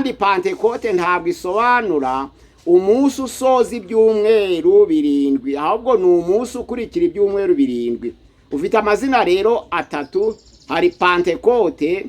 Kandi Pantekote ntabwo isobanura umunsi usoza ibyumweru 7, ahubwo ni umunsi ukurikira ibyumweru 7. Ufite amazina rero atatu: hari Pantekote,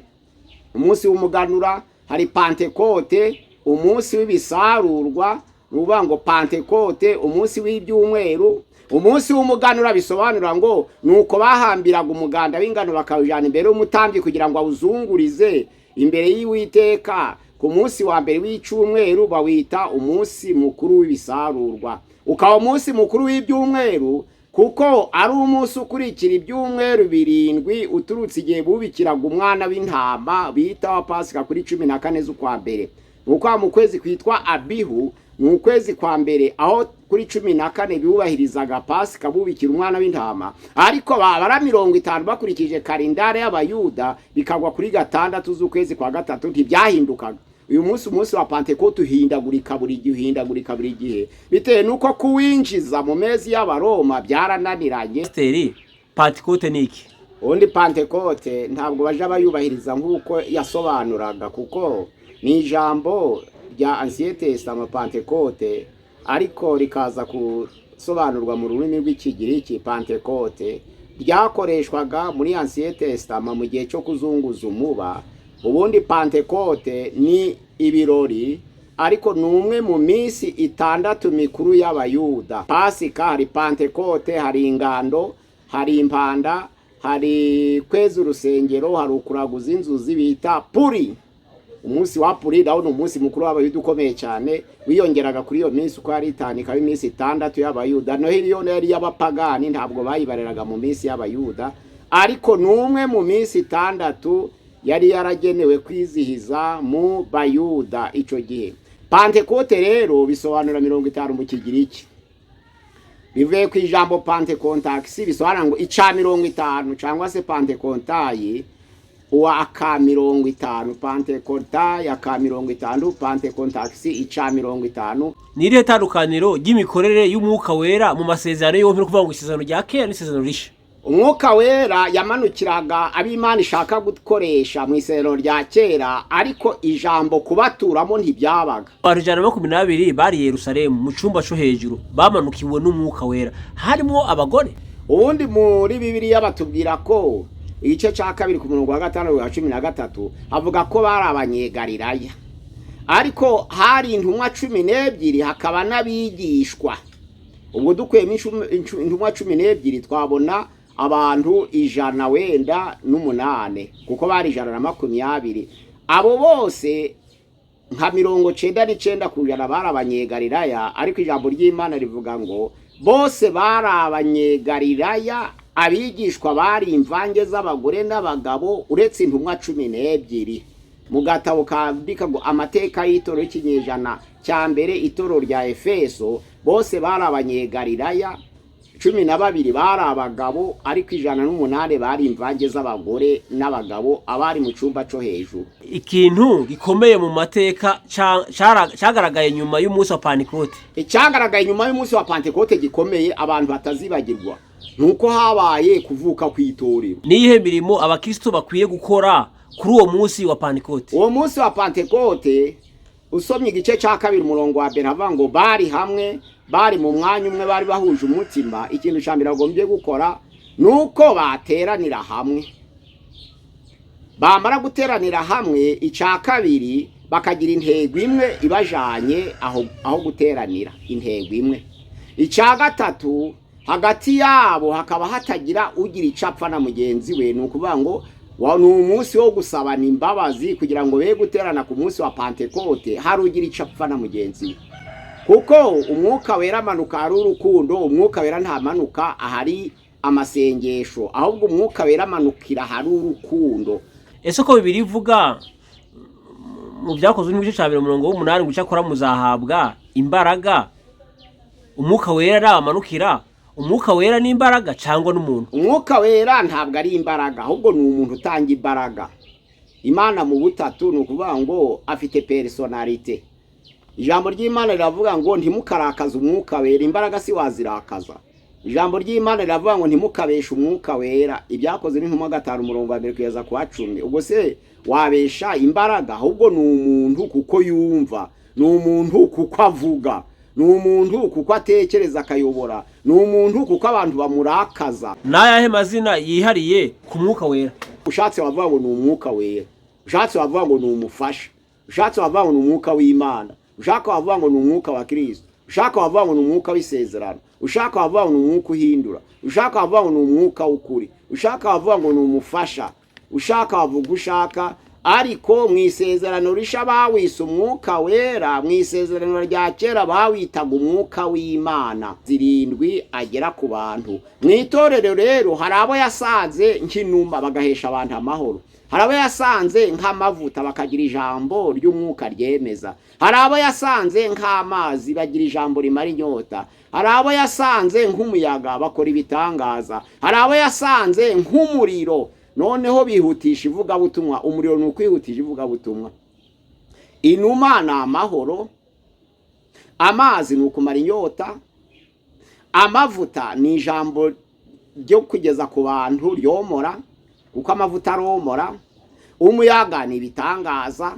umunsi w'umuganura, hari Pantekote, umunsi w'ibisarurwa, ni ukuvuga ngo Pantekote, umunsi w'ibyumweru. Umunsi w'umuganura bisobanura ngo ni uko bahambiraga umuganda w'ingano bakawujyana imbere y'umutambyi kugira ngo awuzungurize imbere y'Uwiteka ku munsi wa mbere w'icyumweru, bawita umunsi mukuru w'ibisarurwa. Ukaba umunsi mukuru w'ibyumweru kuko ari umunsi ukurikira ibyumweru 7 uturutse igihe bubikiraga umwana w'intama bita wa Pasika kuri 14 z'ukwa mbere. Ni uko mu kwezi kwitwa Abihu, ni ukwezi kwa mbere, aho kuri 14 bubahirizaga Pasika bubikira umwana w'intama, ariko babara 50 bakurikije kalendari y'Abayuda, bikagwa kuri 6 z'ukwezi kwa 3, ntibyahindukaga. Uyu munsi, umunsi wa Pantekote, uhindagurika buri gihe, uhindagurika buri gihe bitewe n'uko kuwinjiza mu mezi y'Abaroma byarananiranye. Pasiteri, Pantekote ni iki? Ubundi Pantekote ntabwo baja bayubahiriza nk'uko yasobanuraga, kuko ni ijambo rya Ancien Testament Pantekote, ariko rikaza gusobanurwa mu rurimi rw'Ikigiriki. Pantekote ryakoreshwaga muri Ancien Testament mu gihe cyo kuzunguza umuba. Ubundi Pantekote ni ibirori, ariko ni umwe mu minsi 6 mikuru y'Abayuda. Pasika, hari Pantekote, hari Ingando, hari Impanda, hari kweza urusengero, hari ukuraguza inzuzi bita Puri. Umunsi wa Puri nawo ni umunsi mukuru w'Abayuda ukomeye cyane, wiyongeraga kuri iyo minsi uko ari 5, ikaba iminsi 6 y'Abayuda. Noheli yo yari iy'abapagani, ntabwo bayibariraga mu minsi y'Abayuda, ariko ni umwe mu minsi 6 yari yaragenewe kwizihiza mu Bayuda icyo gihe. Pantekote rero bisobanura 50 mu Kigiriki, bivuye ku ijambo pantekontakisi, bisobanura ngo ica 50, cyangwa se pantekontayi, uwa aka 50, pantekontayi aka 50, pantekontakisi ica 50. Ni irihe tandukaniro ry'imikorere y'Umwuka Wera mu masezerano yombi, ni ukuvuga ngo isezerano rya kera n'isezerano rishya? Umwuka Wera yamanukiraga ab'Imana ishaka gukoresha mu isezerano rya kera, ariko ijambo kubaturamo ntibyabaga. Abantu 120 bari i Yerusalemu mu cyumba cyo hejuru bamanukiwe n'Umwuka Wera, harimo abagore? Ubundi muri Bibiliya batubwira ko igice cya 2 ku murongo wa 5 wa 13 avuga ko bari Abanyegalilaya, ariko hari intumwa 12, hakaba n'abigishwa. Ubwo dukuyemo intumwa 12, twabona abantu 100 wenda n'umunane, kuko bari 120. Abo bose nka 99% bari Abanyegalilaya, ariko ijambo ry'Imana rivuga ngo bose bari Abanyegalilaya. Abigishwa bari imvange z'abagore n'abagabo, uretse intumwa 12. Mu gatabo kandika ngo amateka y'itorero y'ikinyejana cya mbere, itorero rya Efeso, bose bari Abanyegalilaya, 12 bari abagabo, ariko 108 bari imvange z'abagore n'abagabo, abari mu cyumba cyo hejuru. Ikintu gikomeye mu mateka cyagaragaye nyuma y'umunsi wa Pantekote? Icyagaragaye nyuma y'umunsi wa Pantekote gikomeye abantu batazibagirwa ni uko habaye kuvuka kw'itorero. Ni iyihe mirimo abakristo bakwiye gukora kuri uwo munsi wa Pantekote? Uwo munsi wa Pantekote, usomye igice cya 2 umurongo wa 1, havuga ngo bari hamwe, bari mu mwanya umwe, bari bahuje umutima. Ikintu cya mbere bagombye gukora ni uko bateranira hamwe. Bamara guteranira hamwe, icya kabiri bakagira intego imwe ibajanye aho guteranira, intego imwe. Icya gatatu, hagati yabo hakaba hatagira ugira icyo apfa na mugenzi we. Ni ukuvuga ngo ni umunsi wo gusabana imbabazi, kugira ngo be guterana ku munsi wa Pantekote hari ugira icyo apfa na mugenzi we, kuko Umwuka Wera amanuka hari urukundo. Umwuka Wera ntamanuka ahari amasengesho, ahubwo Umwuka Wera amanukira ahari urukundo. Ese ko Bibiliya ivuga mu Byakozwe n'igice cya 2 umurongo w'8 ngo icyakora muzahabwa imbaraga Umwuka Wera nabamanukira, Umwuka Wera ni imbaraga cyangwa n'umuntu? Umwuka Wera ntabwo ari imbaraga, ahubwo ni umuntu utanga imbaraga. Imana mu butatu, ni ukuvuga ngo afite personnalité. Ijambo ry'Imana riravuga ngo ntimukarakaze Umwuka Wera. Imbaraga si wazirakaza. Ijambo ry'Imana riravuga ngo ntimukabeshe umwuka wera. Ibyakoze n'intumwa 5 umurongo wa 1 kugeza ku wa 10. Ubwo se wabesha imbaraga? Ahubwo ni umuntu kuko yumva, ni umuntu kuko avuga, ni umuntu kuko atekereza akayobora, ni umuntu kuko abantu bamurakaza. Ni ayahe mazina yihariye ku mwuka wera? Ushatse wavuga ngo ni umwuka wera, ushatse wavuga ngo ni umufasha, ushatse wavuga ngo ni umwuka w'Imana, ushaka wavuga ngo ni umwuka wa Kristo, ushaka wavuga ngo ni umwuka w'isezerano, ushaka wavuga ngo ni umwuka uhindura, ushaka wavuga ngo ni umwuka w'ukuri, ushaka wavuga ngo ni umufasha, ushaka wavuga ushaka. Ariko mu isezerano risha bawise umwuka wera, mu isezerano rya kera bawitaga umwuka w'Imana. 7 agera ku bantu. Mu itorero rero hari abo yasanze nk'inuma bagahesha abantu amahoro, hari abo yasanze nk'amavuta bakagira ijambo ry'umwuka ryemeza, hari abo yasanze nk'amazi bagira ijambo rimara inyota, hari abo yasanze nk'umuyaga bakora ibitangaza, hari abo yasanze nk'umuriro noneho bihutisha ivugabutumwa. Umuriro ni ukwihutisha ivugabutumwa. Inuma ni amahoro, amazi ni ukumara inyota, amavuta ni ijambo ryo kugeza ku bantu ryomora, kuko amavuta aromora, umuyaga ni ibitangaza,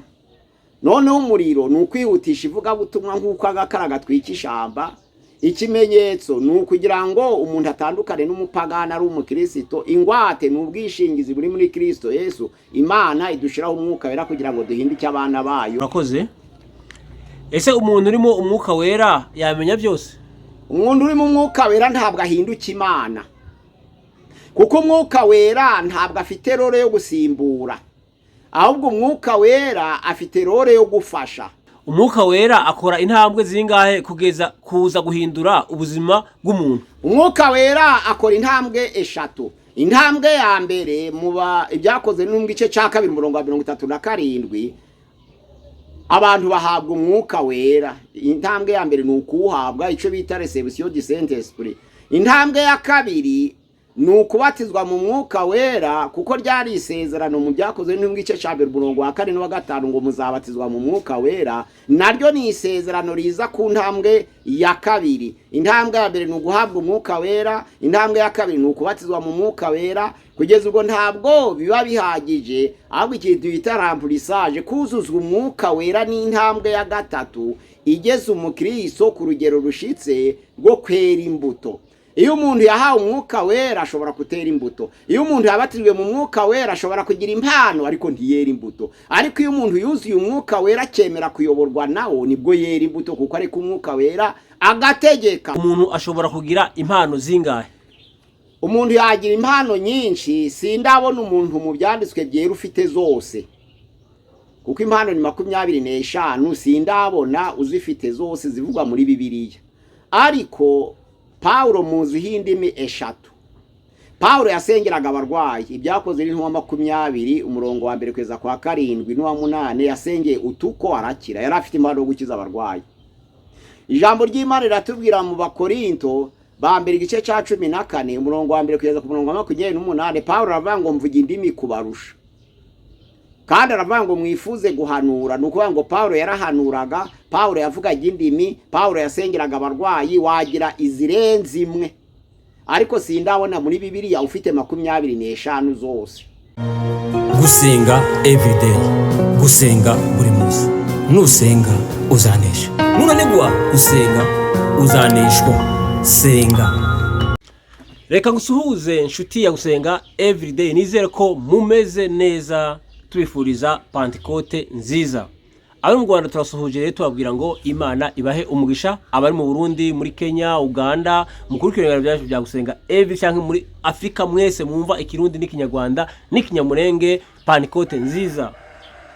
noneho umuriro ni ukwihutisha ivugabutumwa nk'uko agakara gatwika ishamba. Ikimenyetso ni ukugira ngo umuntu atandukane n'umupagani ari umukristo. Ingwate ni ubwishingizi buri muri Kristo Yesu. Imana idushiraho umwuka wera kugira ngo duhinduke abana bayo. Urakoze. Ese umuntu urimo umwuka wera yamenya byose? Umuntu urimo umwuka wera ntabwo ahinduka Imana, kuko umwuka wera ntabwo afite role yo gusimbura, ahubwo umwuka wera afite role yo gufasha. Umwuka wera akora intambwe zingahe kugeza kuza guhindura ubuzima bw'umuntu? Umwuka wera akora intambwe 3. Intambwe ya mbere muba ibyakoze n'gice cya 2 umurongo wa 37, abantu bahabwa umwuka wera. Intambwe ya mbere ni ukuwuhabwa, icyo bita reception du Saint-Esprit. Intambwe ya kabiri ni ukubatizwa mu mwuka wera, kuko ryari isezerano mu byakozwe n'igice cya 2 umurongo wa 4 n'uwa 5 ngo muzabatizwa mu mwuka wera. Naryo ni isezerano riza ku ntambwe ya kabiri. Intambwe ya mbere ni uguhabwa umwuka wera, intambwe ya kabiri ni ukubatizwa mu mwuka wera. Kugeza ubwo ntabwo biba bihagije, ahubwo ikintu bita remplissage, kuzuzwa umwuka wera, ni intambwe ya gatatu igeze umukristo ku rugero rushitse rwo kwera imbuto. Iyo umuntu yahawe umwuka wera ashobora gutera imbuto. Iyo umuntu yabatijwe mu mwuka wera ashobora kugira impano ariko ntiyera imbuto. Ariko iyo umuntu yuzuye umwuka wera akemera kuyoborwa nawo, nibwo yera imbuto, kuko ariko umwuka wera agategeka. Umuntu ashobora kugira impano zingahe? Umuntu yagira impano nyinshi, sindabona umuntu mu byanditswe byera ufite zose, kuko impano ni 25, sindabona uzifite zose zivugwa muri Bibiliya. Ariko Paulo muziho indimi 3. Paulo yasengeraga abarwayi. Ibyakoze n'intumwa 20 umurongo wa 1 kugeza kwa 7 n'uwa 8, yasengeye utuko arakira. Yari afite impano yo gukiza abarwayi. Ijambo ry'Imana riratubwira mu Bakorinto ba mbere igice cya 14 umurongo wa 1 kugeza ku murongo wa 28, Paulo aravuga ngo mvuga indimi kubarusha. Kandi aravuga ngo mwifuze guhanura. Ni ukuvuga ngo Paulo yarahanuraga, Paulo yavugaga indimi, Paulo yasengeraga abarwayi. Wagira izirenze imwe, ariko sindabona muri Bibiliya ufite 25 zose. Gusenga everyday, gusenga buri munsi. Nusenga uzanesha, nunanigwa gusenga uzaneshwa. Senga. Reka ngusuhuze inshuti ya gusenga everyday, nizere ko mumeze neza, tubifuriza Pantekote nziza. Abari mu Rwanda turasuhuje rero, tubabwira ngo Imana ibahe umugisha. Abari mu Burundi, muri Kenya, Uganda, mukurikirane ibiganiro byacu bya gusenga every, cyangwa muri Afrika mwese mwumva ikirundi n'ikinyarwanda n'ikinyamurenge, Pantekote nziza,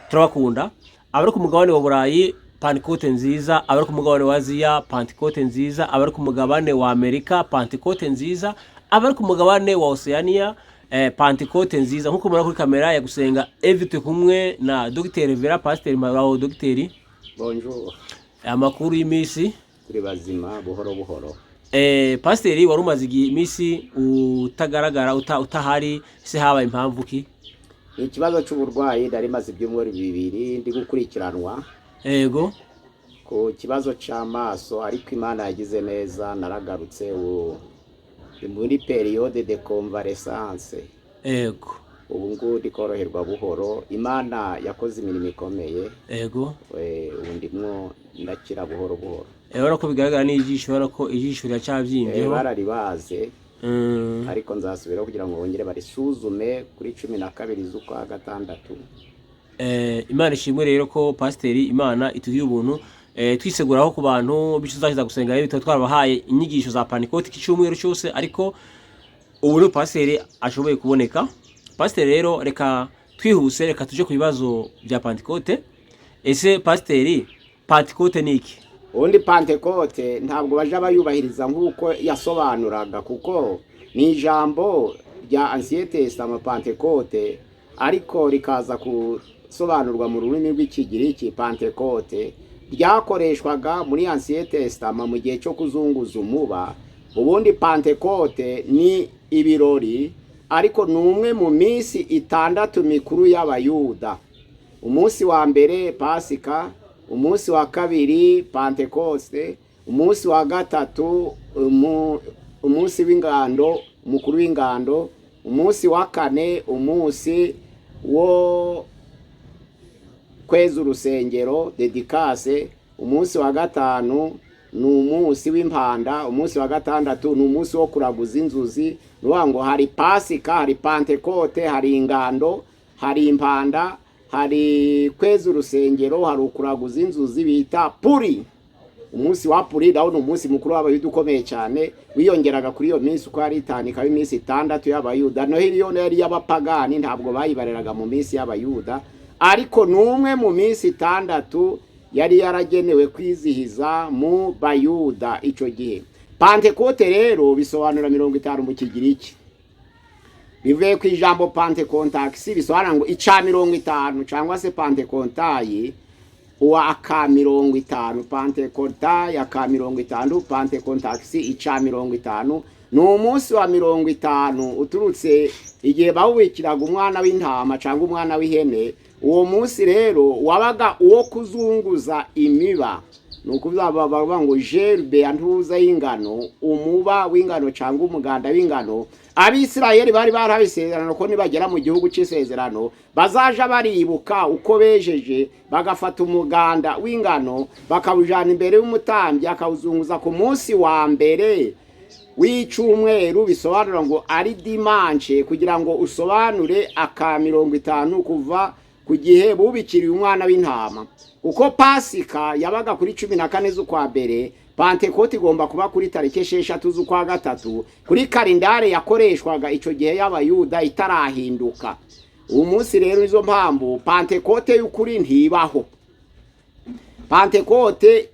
turabakunda. Abari ku mugabane wa Burayi, Pantekote nziza. Abari ku mugabane wa Aziya, Pantekote nziza. Abari ku mugabane wa Amerika, Pantekote nziza. Abari ku mugabane wa Oceania, Pantekote nziza. Nkuko mubona kuri kamera ya gusenga every, turi kumwe na Dr Vera, Pasteur Maraho. Dr, Bonjour. amakuru y'iminsi? Turi bazima buhoro buhoro. Pasteur, wari umaze igihe iminsi utagaragara, utahari, se habaye impamvu ki? Ikibazo cy'uburwayi, nari maze ibyumweru 2 ndi gukurikiranwa Yego. ku kibazo cy'amaso, ariko Imana yagize neza naragarutse ubu. Ndi muri période de convalescence. Ubu ngubu ndi koroherwa buhoro. Imana yakoze imirimo ikomeye. Ubu ndimwo ndakira buhoro buhoro. Urabona ko bigaragara n'ijisho, urabona ko ijisho riracabyimbyeho. Bararibaze, ariko nzasubiraho kugira ngo bongere barisuzume kuri 12 z'ukwa gatandatu. Imana ishimwe rero ko pasiteri Imana itugiriye ubuntu. Twiseguraho ku bantu b'inshuti zacu za gusenga rero, tuba twarabahaye inyigisho za Pantekoti iki cyumweru cyose, ariko ubu rero pasiteri ashoboye kuboneka. Pasiteri rero, reka twihuse, reka tuje ku bibazo bya Pantekote. Ese pasiteri, Pantekote ni iki? Ubundi Pantekote ntabwo baja bayubahiriza nk'uko yasobanuraga, kuko ni ijambo rya Ancien Testament Pantekote, ariko rikaza gusobanurwa mu rurimi rw'Ikigiriki. Pantekote ryakoreshwaga muri Ancien Testament mu gihe cyo kuzunguza umuba. Ubundi Pantekote ni ibirori, ariko ni umwe mu minsi 6 mikuru y'Abayuda. Umunsi wa mbere Pasika, umunsi wa kabiri Pantekoste, umunsi wa gatatu umunsi w'ingando, umukuru w'ingando, umunsi wa kane umunsi wo kweza urusengero, dédicace, umunsi wa gatanu ni umunsi w'impanda, umunsi wa gatandatu ni umunsi wo kuraguza inzuzi. Ni ukuvuga ngo hari Pasika, hari Pantekote, hari ingando, hari impanda, hari kweza urusengero, hari ukuraguza inzuzi bita Puri. Umunsi wa Puri nawo ni umunsi mukuru w'Abayuda ukomeye cyane, wiyongeraga kuri iyo minsi uko ari itanu, ikaba iminsi 6 y'Abayuda. Noheli yo yari iy'abapagani, ntabwo bayibariraga mu minsi y'Abayuda, ariko ni umwe mu minsi 6 yari yaragenewe kwizihiza mu Bayuda icyo gihe. Pantekote rero bisobanura 50 mu Kigiriki, bivuye ku ijambo pantekontakisi, bisobanura ngo ica 50, cyangwa se pantekontayi, uwa aka 50, pantekontayi aka 50, pantekontakisi ica 50. Ni umunsi wa 50 uturutse igihe bawubikiraga umwana w'intama cyangwa umwana w'ihene. Uwo munsi rero wabaga uwo kuzunguza imiba, ni ukuvuga bavuga ngo gerbe ya ntuza y'ingano, umuba w'ingano cyangwa umuganda w'ingano. Abisirayeli bari barahawe isezerano ko nibagera mu gihugu cy'isezerano bazaja baribuka uko bejeje, bagafata umuganda w'ingano bakawujana imbere y'umutambyi, akawuzunguza ku munsi wa mbere w'icyumweru, bisobanura ngo ari dimanche, kugira ngo usobanure aka 50 kuva ku gihe bubikiriye umwana w'intama. Uko Pasika yabaga kuri 14 z'ukwa mbere, Pantekote igomba kuba kuri tariki 6 z'ukwa gatatu kuri kalendari yakoreshwaga icyo gihe y'Abayuda itarahinduka. Uwo munsi rero, nizo mpamvu Pantekote y'ukuri ntibaho. Pantekote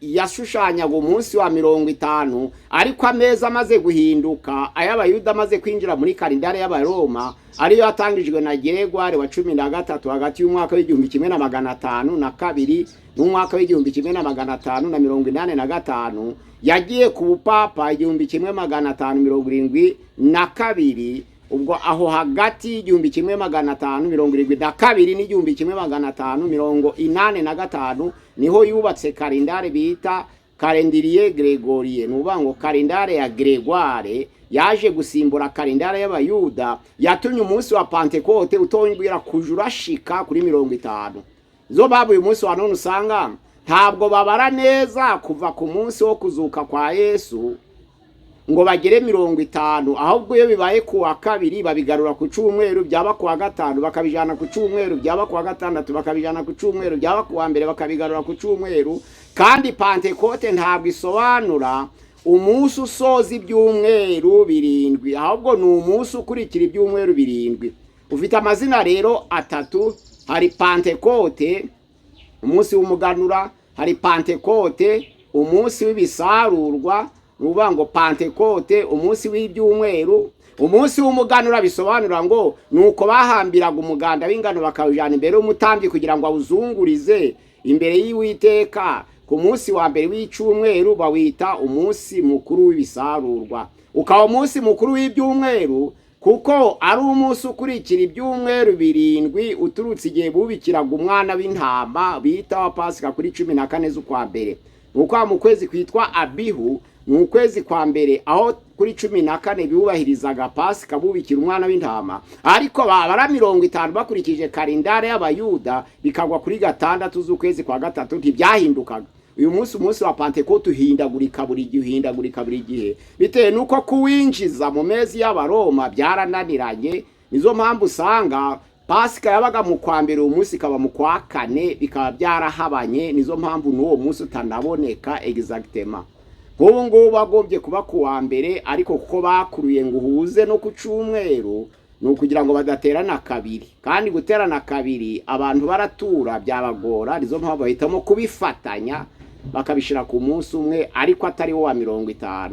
yashushanyaga umunsi wa 50, ariko ameza amaze guhinduka, ay'Abayuda amaze kwinjira muri kalendari y'Abaroma, ariyo yatangijwe na Gregoire wa 13 hagati y'umwaka w'1502 n'umwaka w'1585, yagiye ku bupapa 1572. Ubwo aho hagati y'1572 n'1585 niho yubatse kalendari bita calendrier grégorien. Ni ukuvuga ngo kalendari ya Gregoire yaje gusimbura kalendari y'Abayuda, yatumye umunsi wa Pantekote utongera kuja urashika kuri 50. Zo babu uyu munsi wa none usanga ntabwo babara neza kuva ku munsi wo kuzuka kwa Yesu ngo bagere 50, ahubwo iyo bibaye ku wa kabiri babigarura ku cyumweru, byaba ku wa gatanu bakabijana ku cyumweru, byaba ku wa gatandatu bakabijana ku cyumweru, byaba ku wa mbere bakabigarura ku cyumweru. Kandi Pantekote ntabwo isobanura umunsi usoza ibyumweru 7, ahubwo ni umunsi ukurikira ibyumweru 7. Ufite amazina rero atatu: hari Pantekote umunsi w'umuganura, hari Pantekote umunsi w'ibisarurwa, ni ukuvuga ngo Pantekote umunsi w'ibyumweru. Umunsi w'umuganura bisobanura ngo ni uko bahambiraga umuganda w'ingano bakawujyana imbere y'umutambyi kugira ngo awuzungurize imbere y'Uwiteka ku munsi wa mbere w'icyumweru, bawita umunsi mukuru w'ibisarurwa, ukaba umunsi mukuru w'ibyumweru kuko ari umunsi ukurikira ibyumweru 7 uturutse igihe bubikiraga umwana w'intama bita wa Pasika kuri 14 z'ukwa mbere. Ni uko mu kwezi kwitwa Abihu, ni ukwezi kwa mbere aho. kuri 14 bubahirizaga Pasika bubikira umwana w'intama, ariko babara 50 bakurikije kalendari y'Abayuda bikagwa kuri 6 z'ukwezi kwa 3, ntibyahindukaga. Uyu munsi, umunsi wa Pantekote uhindagurika buri gihe, uhindagurika buri gihe bitewe n'uko kuwinjiza mu mezi y'Abaroma byarananiranye. Nizo mpamvu usanga Pasika yabaga mu kwa mbere, uwo munsi ikaba mu kwa kane, bikaba byarahabanye. Nizo mpamvu n'uwo munsi utanaboneka exactement. Nk'ubu ngubu bagombye kuba ku wa mbere, ariko kuko bakuruye ngo uhuze no ku cyumweru, ni ukugira ngo badaterana kabiri, kandi guterana kabiri abantu baratura byabagora. Nizo mpamvu bahitamo kubifatanya bakabishyira ku munsi umwe, ariko atari wo wa 50.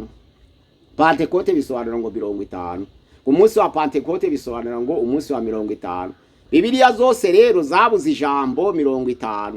Pantekote bisobanura ngo 50. Umunsi wa Pantekote bisobanura ngo umunsi wa 50. Bibiliya zose rero zabuze ijambo 50.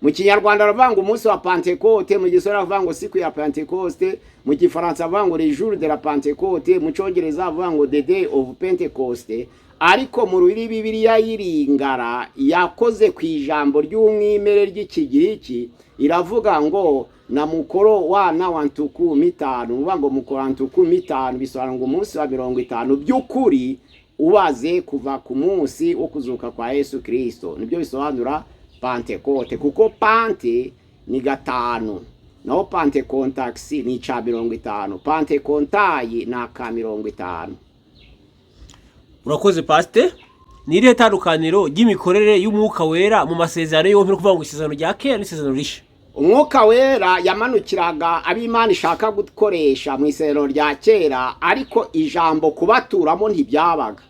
Mu Kinyarwanda baravuga ngo umunsi wa Pantekote, mu Giswahili baravuga ngo siku ya Pentecoste, mu Gifaransa bavuga ngo le jour de la Pentecôte, mu Cyongereza bavuga ngo the day of Pentecost. Ariko mu rurimi Bibiliya y'Iringara yakoze ku ijambo ry'umwimerere ry'Ikigiriki, iravuga ngo na mukoro wana wa ntuku mitanu, uvuga ngo mukoro wa ntuku mitanu, bisobanura ngo umunsi wa 50 by'ukuri ubaze kuva ku munsi wo kuzuka kwa Yesu Kristo. Nibyo bisobanura Pantekote, kuko pante ni gatanu, naho pantekontakisi ni ica 50, pantekontayi ni aka 50. Urakoze, pasite. Ni irihe tandukaniro ry'imikorere y'Umwuka Wera mu masezerano yombi, ni ukuvuga ngo isezerano rya kera n'isezerano rishya? Umwuka Wera yamanukiraga ab'Imana ishaka gukoresha mu isezerano rya kera, ariko ijambo kubaturamo ntibyabaga.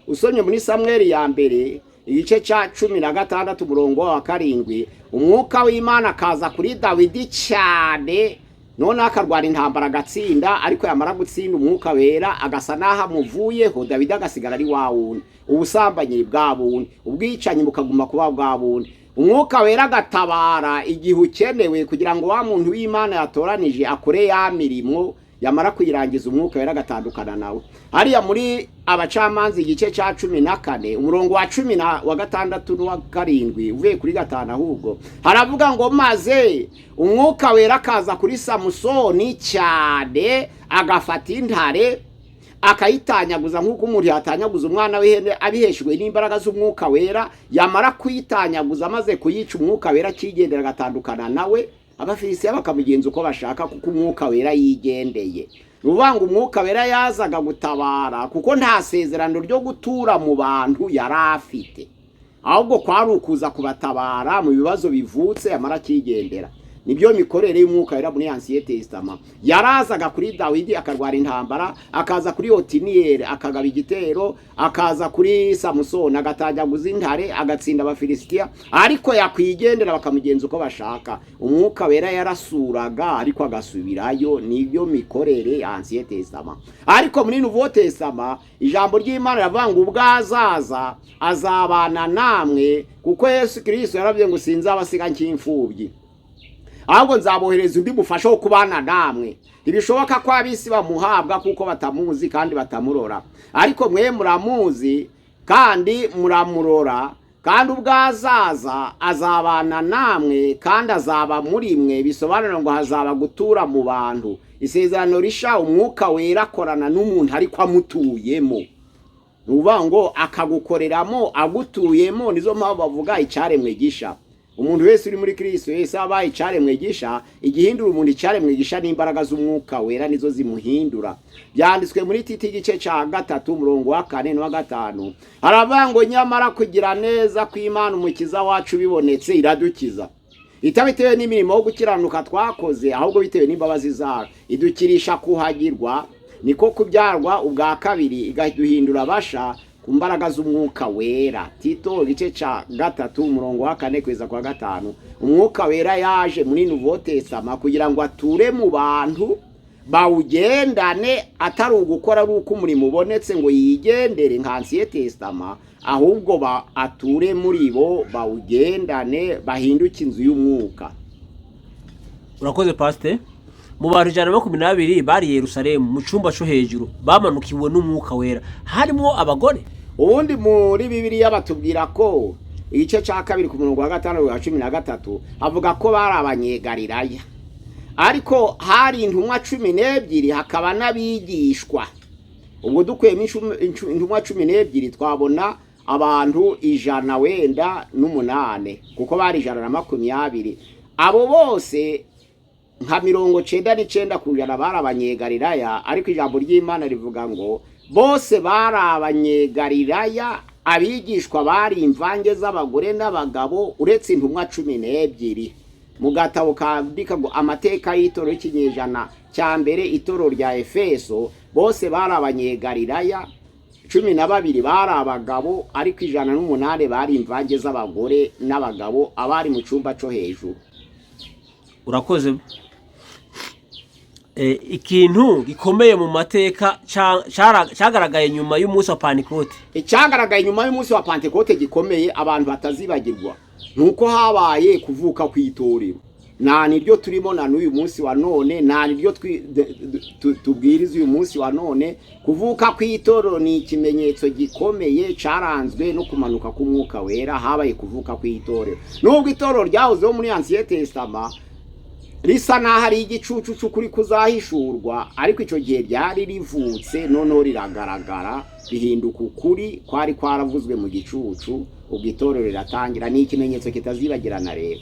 Usomye muri Samweli ya mbere igice cya 16 umurongo wa 7, umwuka w'Imana akaza kuri Dawidi cyane, noneho akarwana intambara agatsinda, ariko yamara gutsinda Umwuka Wera agasa n'aho amuvuyeho, Dawidi agasigara ari wa wundi, ubusambanyi bwa bundi, ubwicanyi bukaguma kuba bwa bundi. Umwuka Wera agatabara igihe ukenewe kugira ngo wa muntu w'Imana yatoranije akore ya mirimo, yamara kuyirangiza Umwuka Wera agatandukana nawe. Hariya muri Abacamanza igice cya 14 umurongo wa 16 n'uwa 7, uvuye kuri 5 ahubwo, haravuga ngo maze Umwuka Wera akaza kuri Samusoni cyane, agafata intare akayitanyaguza nk'uko umuntu yatanyaguza umwana w'ihene, abiheshejwe n'imbaraga z'Umwuka Wera. Yamara kuyitanyaguza, amaze kuyica, Umwuka Wera akigendera agatandukana nawe, Abafilisitiya bakamugenza uko bashaka kuko Umwuka Wera yigendeye. Ni ukuvuga ngo Umwuka Wera yazaga gutabara, kuko nta sezerano ryo gutura mu bantu yari afite, ahubwo kwari ukuza kubatabara mu bibazo bivutse, yamara akigendera. Nibyo mikorere y'Umwuka Wera muri Ancien Testament. Yarazaga kuri Dawidi akarwara intambara, akaza kuri Otiniyeli akagaba igitero, akaza kuri Samusoni agatanyaguza intare, agatsinda Abafilisitiya, ariko yakwigendera bakamugenza uko bashaka. Umwuka Wera yarasuraga ariko agasubirayo. Nibyo mikorere ya Ancien Testament. Ariko muri Nouveau Testament ijambo ry'Imana riravuga ngo ubwo azaza azabana namwe, kuko Yesu Kristo yarabwiye ngo sinzabasiga nk'imfubyi, ahubwo nzabohereza undi mufasha wo kubana namwe. Ntibishoboka ko ab'isi bamuhabwa kuko batamuzi kandi batamurora, ariko mwe muramuzi kandi muramurora, kandi ubwo azaza azabana namwe kandi azaba muri mwe. Bisobanura ngo hazaba gutura mu bantu. Isezerano risha, Umwuka Wera akorana n'umuntu ariko amutuyemo, ni ukuvuga ngo akagukoreramo agutuyemo. Nizo mpamvu bavuga icyaremwe gisha. Umuntu wese uri muri Kristo Yesu aba icyaremwe gisha. Igihindura umuntu icyaremwe gisha n'imbaraga z'Umwuka Wera, nizo zimuhindura. Byanditswe muri Tito igice cya 3 umurongo wa 4 n'uwa 5, haravuga ngo nyamara kugira neza kw'Imana Umukiza wacu bibonetse, iradukiza, itabitewe n'imirimo yo gukiranuka twakoze, ahubwo bitewe n'imbabazi zayo, idukirisha kuhagirwa, niko kubyarwa ubwa kabiri, igaduhindura abasha ku mbaraga z'Umwuka Wera. Tito igice cya 3 umurongo wa 4 kugeza kwa 5. Umwuka Wera yaje muri Nouveau Testament kugira ngo ature mu bantu, bawugendane, atari ugukora ari uko umurimo ubonetse ngo yigendere nka Ancien Testament, ahubwo ature muri bo, bawugendane, bahinduke inzu y'umwuka. Urakoze, pasite. Mu bantu 120 bari i Yerusalemu mu cyumba cyo hejuru bamanukiwe n'Umwuka Wera, harimo abagore? Ubundi muri Bibiliya batubwira ko igice cya 2 ku murongo wa 5 wa 13 avuga ko bari Abanyegalilaya. Ariko hari intumwa 12, hakaba n'abigishwa. Ubwo dukuyemo intumwa 12, twabona abantu 100 wenda n'umunane, kuko bari 120. Abo bose nka 99% bari Abanyegalilaya. Ariko ijambo ry'Imana rivuga ngo bose bari Abanyegalilaya, abigishwa bari imvange z'abagore n'abagabo, uretse intumwa 12. Mu gatabo kandika ngo amateka y'itorero y'ikinyejana cya mbere, itorero rya Efeso, bose bari Abanyegalilaya, 12 bari abagabo, ariko 108 bari imvange z'abagore n'abagabo, abari mu cyumba cyo hejuru. Urakoze. Ikintu gikomeye mu mateka cyagaragaye nyuma y'umunsi wa Pantekote. Icyagaragaye nyuma y'umunsi wa Pantekote gikomeye abantu batazibagirwa ni uko habaye kuvuka kw'itorero. Nta niryo turimo na n'uyu munsi wa none, nta niryo tubwiriza uyu munsi wa none. Kuvuka kw'itorero ni ikimenyetso gikomeye cyaranzwe no kumanuka k'Umwuka Wera. Habaye kuvuka kw'itorero, nubwo itorero ryahozeho muri Ancien Testament risa n'aho ari igicucu cy'ukuri kuzahishurwa, ariko icyo gihe ryari rivutse, noneho riragaragara, rihinduka ukuri kwari kwaravuzwe mu gicucu. Ubwo itorero riratangira, ni ikimenyetso kitazibagirana rero.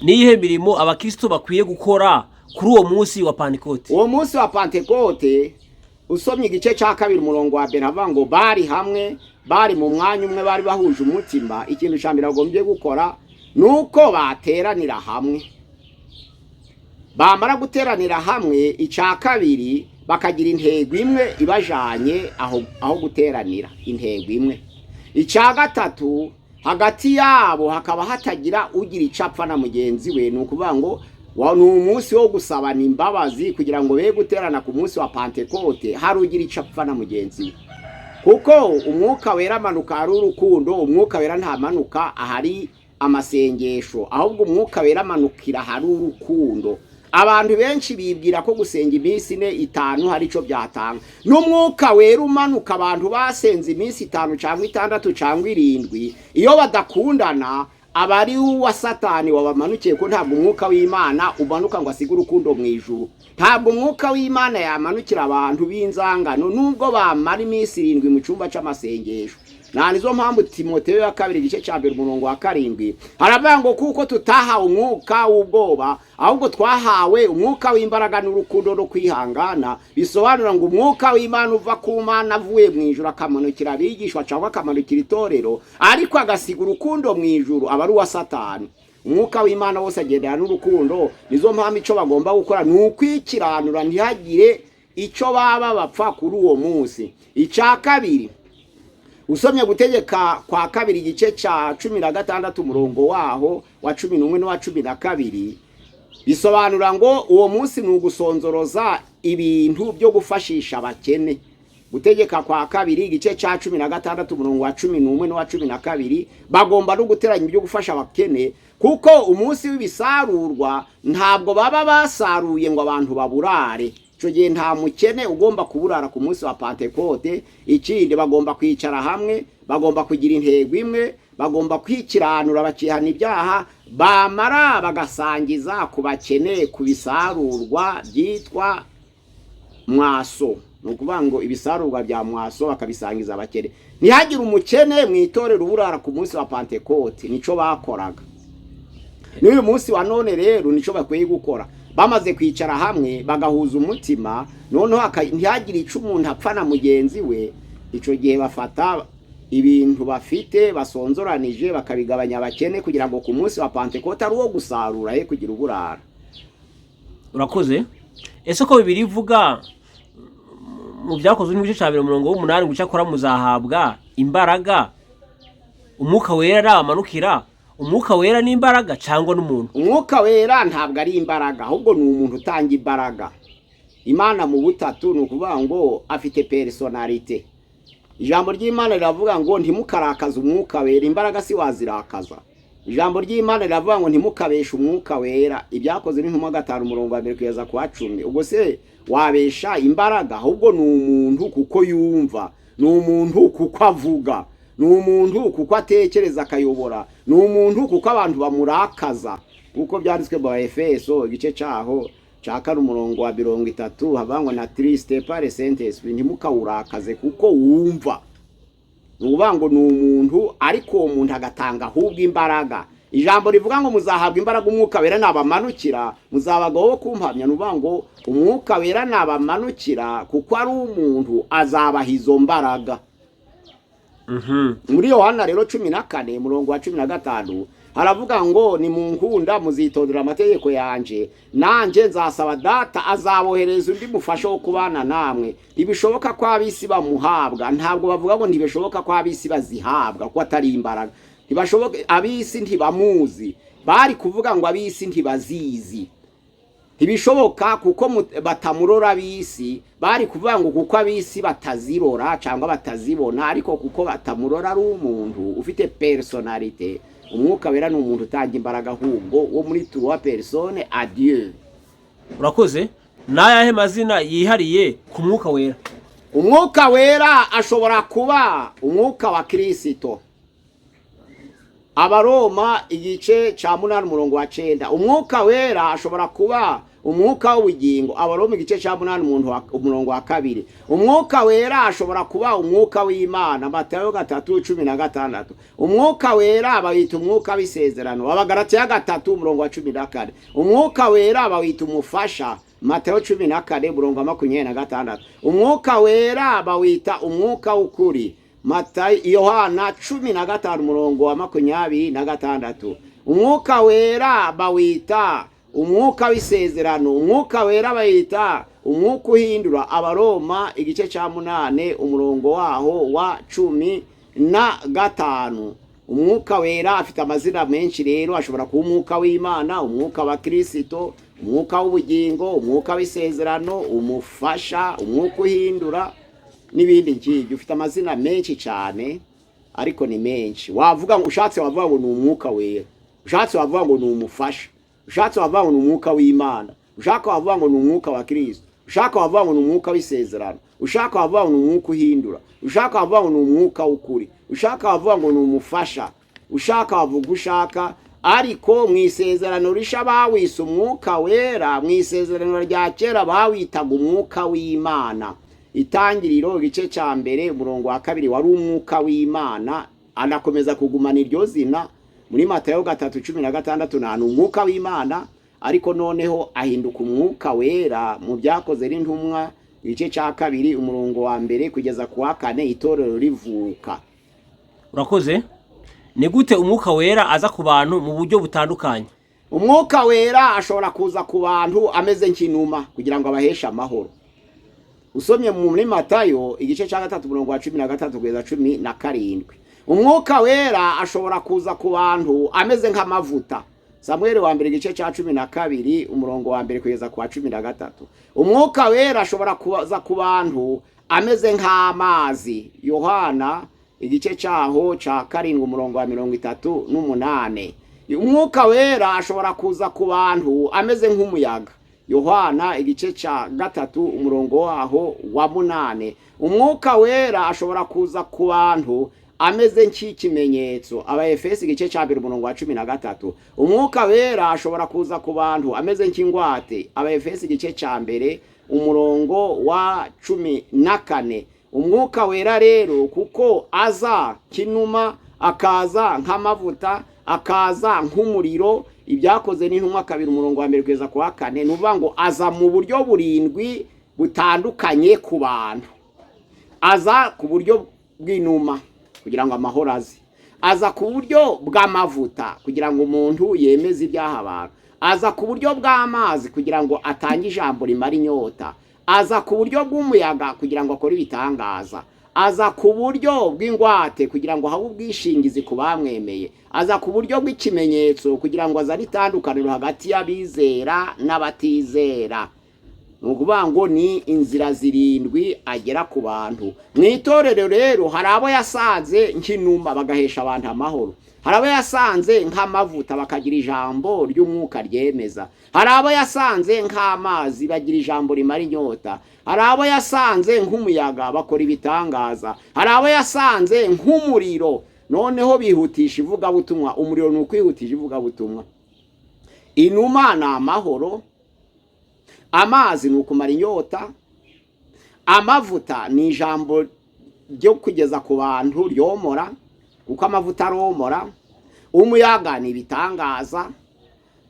Niyihe mirimo abakristo bakwiye gukora kuri uwo munsi wa Pantekote? Uwo munsi wa Pantekote, usomye igice cya 2 umurongo wa 1, havuga ngo bari hamwe, bari mu mwanya umwe, bari bahuje umutima. Ikintu cya mbere bagombye gukora ni uko bateranira hamwe. Bamara guteranira hamwe, icya kabiri bakagira intego imwe ibajanye aho guteranira, intego imwe. Icya gatatu, hagati yabo hakaba hatagira ugira icyo apfa na mugenzi we. Ni ukuvuga ngo ni umunsi wo gusabana imbabazi, kugira ngo be guterana ku munsi wa Pantekote hari ugira icyo apfa na mugenzi we, kuko Umwuka Wera amanuka hari urukundo. Umwuka Wera ntamanuka ahari amasengesho, ahubwo Umwuka Wera amanukira ahari urukundo. Abantu benshi bibwira ko gusenga iminsi 4, 5 hari icyo byatanga. N'Umwuka Wera umanuka abantu basenze iminsi 5 cyangwa 6 cyangwa 7, iyo badakundana aba ari uwa Satani wabamanukiye, ko ntabwo Umwuka w'Imana umanuka ngo asige urukundo mu ijuru. Ntabwo Umwuka w'Imana yamanukira abantu b'inzangano, nubwo bamara iminsi 7 mu cyumba cy'amasengesho. Nta nizo mpamvu Timoteyo ya kabiri igice cya 1 umurongo wa 7 haravuga ngo kuko tutahawe umwuka w'ubwoba, ahubwo twahawe umwuka w'imbaraga n'urukundo no kwihangana. Bisobanura ngo Umwuka w'Imana uva ku Mana avuye mu ijuru akamanukira abigishwa cyangwa akamanukira itorero, ariko agasiga urukundo mu ijuru, aba ari uwa Satani. Umwuka w'Imana wose agendana n'urukundo. Nizo mpamvu icyo bagomba gukora ni ukwikiranura, ntihagire icyo baba bapfa kuri uwo munsi. Icya kabiri, usomye Gutegeka kwa kabiri igice cya 16 umurongo waho wa 11 n'uwa 12, bisobanura ngo uwo munsi ni ugusonzoroza ibintu byo gufashisha abakene. Gutegeka kwa kabiri igice cya 16 umurongo wa 11 n'uwa 12, bagomba no guteranya ibyo gufasha abakene, kuko umunsi w'ibisarurwa ntabwo baba basaruye ngo abantu baburare. Icyo gihe nta mukene ugomba kuburara ku munsi wa Pantekote. Ikindi, bagomba kwicara hamwe, bagomba kugira intego imwe, bagomba kwikiranura bakihana ibyaha, bamara bagasangiza ku bakene ku bisarurwa byitwa mwaso. Ni ukuvuga ngo ibisarurwa bya mwaso bakabisangiza abakene, ntihagire umukene mu itorero uburara ku munsi wa Pantekote. Nico bakoraga, n'uyu munsi wa none rero nico bakwiye gukora. Bamaze kwicara hamwe bagahuza umutima, noneho ntihagire icyo umuntu apfa na mugenzi we. Icyo gihe bafata ibintu bafite basonzoranije bakabigabanya abakene, kugira ngo ku munsi wa Pantekote ari uwo gusarura, ye kugira uburara. Urakoze. Ese ko Bibiliya ivuga mu Byakozwe n'igice cya 2 umurongo w'8 ngo icyakora muzahabwa imbaraga Umwuka Wera nabamanukira, Umwuka Wera ni imbaraga cyangwa n'umuntu? Umwuka Wera ntabwo ari imbaraga, ahubwo ni umuntu utanga imbaraga. Imana mu butatu, ni ukuvuga ngo afite personnalité. Ijambo ry'Imana riravuga ngo ntimukarakaze Umwuka Wera. Imbaraga si wazirakaza. Ijambo ry'Imana riravuga ngo ntimukabeshe Umwuka Wera, Ibyakoze n'Intumwa 5 umurongo wa 1 kugeza ku wa 10. Ubwo se wabesha imbaraga? Ahubwo ni umuntu, kuko yumva, ni umuntu kuko avuga, ni umuntu kuko atekereza akayobora, ni umuntu kuko abantu bamurakaza. Kuko byanditswe mu Efeso igice cyaho cya kane umurongo wa 30, havuga ngo "N'attristez pas le Saint-Esprit", ntimukawurakaze kuko wumva. Ni ukuvuga ngo ni umuntu, ariko uwo muntu agatanga ahubwo imbaraga. Ijambo rivuga ngo muzahabwa imbaraga Umwuka Wera nabamanukira, muzabagaho bo kumpamya. Ni ukuvuga ngo Umwuka Wera nabamanukira, kuko ari umuntu, azabaha izo mbaraga. Muri Yohana rero 14 umurongo wa 15 haravuga ngo: "Nimunkunda muzitondera amategeko yanje, nanjye nzasaba Data azabohereza undi mufasha wo kubana namwe. Ntibishoboka ko ab'isi bamuhabwa." Ntabwo bavuga ngo ntibishoboka ko ab'isi bazihabwa, kuko atari imbaraga. Ntibashoboka, ab'isi ntibamuzi. Bari kuvuga ngo ab'isi ntibazizi. Ntibishoboka kuko batamurora ab'isi. Bari kuvuga ngo kuko ab'isi batazirora cyangwa batazibona, ariko kuko batamurora ari umuntu ufite personnalité. Umwuka Wera ni umuntu utanga imbaraga, ahubwo wo muri trois personnes à Dieu. Urakoze. Ni ayahe mazina yihariye ku Mwuka Wera? Umwuka Wera ashobora kuba umwuka wa Kirisito, Abaroma igice cya 8 umurongo wa 9. Umwuka Wera ashobora kuba umwuka w'ubugingo, Abaroma igice cya 8 umurongo wa 2. Umwuka Wera ashobora kuba umwuka w'Imana, Matayo 3:16. Umwuka Wera bawita umwuka w'isezerano, Abagaratiya 3 umurongo wa 14. Umwuka Wera bawita umufasha, Matayo 14 umurongo wa 26. Umwuka Wera bawita umwuka w'ukuri, Matayo, Yohana 15 umurongo wa 26. Umwuka Wera bawita umwuka w'isezerano. Umwuka Wera bawita umwuka uhindura, Abaroma igice cya 8 umurongo waho wa 15. Umwuka Wera afite amazina menshi rero. Ashobora kuba umwuka w'Imana, umwuka wa Kirisito, umwuka w'ubugingo, umwuka w'isezerano, umufasha, umwuka uhindura n'ibindi nk'ibyo. Ufite amazina menshi cyane, ariko ni menshi. Wavuga ngo, ushatse wavuga ngo ni Umwuka Wera, ushatse wavuga ngo ni umufasha, ushatse wavuga ngo ni umwuka w'Imana, ushaka wavuga ngo ni umwuka wa Kirisito, ushaka wavuga ngo ni umwuka w'isezerano, ushaka wavuga ngo ni umwuka uhindura, ushaka wavuga ngo ni umwuka w'ukuri, ushaka wavuga ngo ni umufasha, ushaka wavuga ushaka. Ariko mu isezerano risha bawise Umwuka Wera, mu isezerano rya kera bawitaga umwuka w'Imana. Itangiriro igice cya 1 umurongo wa 2, wari umwuka w'Imana, anakomeza kugumana iryo zina. Muri Matayo 3:16 nta umwuka w'Imana, ariko noneho ahinduka Umwuka Wera mu Byakoze n'Intumwa igice cya 2 umurongo wa 1 kugeza ku wa 4, itorero rivuka. Urakoze. Ni gute Umwuka Wera aza ku bantu mu buryo butandukanye? Umwuka Wera ashobora kuza ku bantu ameze nk'inuma kugira ngo abaheshe amahoro. Usomye muri Matayo igice cya 3 umurongo wa 13 kugeza 17. Umwuka Wera ashobora kuza ku bantu ameze nk'amavuta, Samweli wa mbere igice cya 12 umurongo wa 1 kugeza ku wa 13. Umwuka Wera ashobora kuza ku bantu ameze nk'amazi, Yohana igice cyaho cya 7 umurongo wa 38. Umwuka Wera ashobora kuza ku bantu ameze nk'umuyaga, Yohana igice cya 3 umurongo waho wa 8. Umwuka Wera ashobora kuza ku bantu ameze nk'ikimenyetso, Abaefesi igice cya 2 umurongo wa 13. Umwuka Wera ashobora kuza ku bantu ameze nk'ingwate, Abaefesi igice cya 1 umurongo wa 14. Umwuka Wera rero, kuko aza kinuma, akaza nk'amavuta, akaza nk'umuriro, Ibyakoze n'Intumwa 2 umurongo wa 1 kugeza ku wa 4, ni ukuvuga ngo aza mu buryo burindwi butandukanye ku bantu. Aza ku buryo bw'inuma kugira ngo amahoro aze, aza ku buryo bw'amavuta kugira ngo umuntu yemeze ibyaha abantu, aza ku buryo bw'amazi kugira ngo atange ijambo rimara inyota, aza ku buryo bw'umuyaga kugira ngo akore ibitangaza, aza ku buryo bw'ingwate kugira ngo habe ubwishingizi ku bamwemeye, aza ku buryo bw'ikimenyetso kugira ngo azane itandukaniro hagati y'abizera n'abatizera. Ni ukuvuga ngo ni inzira zirindwi agera ku bantu. Mu itorero rero hari abo yasanze nk'inuma bagahesha abantu amahoro, hari abo yasanze nk'amavuta bakagira ijambo ry'umwuka ryemeza, hari abo yasanze nk'amazi bagira ijambo rimara inyota, hari abo yasanze nk'umuyaga bakora ibitangaza, hari abo yasanze nk'umuriro noneho bihutisha ivugabutumwa. Umuriro ni ukwihutisha ivugabutumwa. Inuma ni amahoro, amazi ni ukumara inyota, amavuta ni ijambo ryo kugeza ku bantu ryomora, kuko amavuta aromora, umuyaga ni ibitangaza,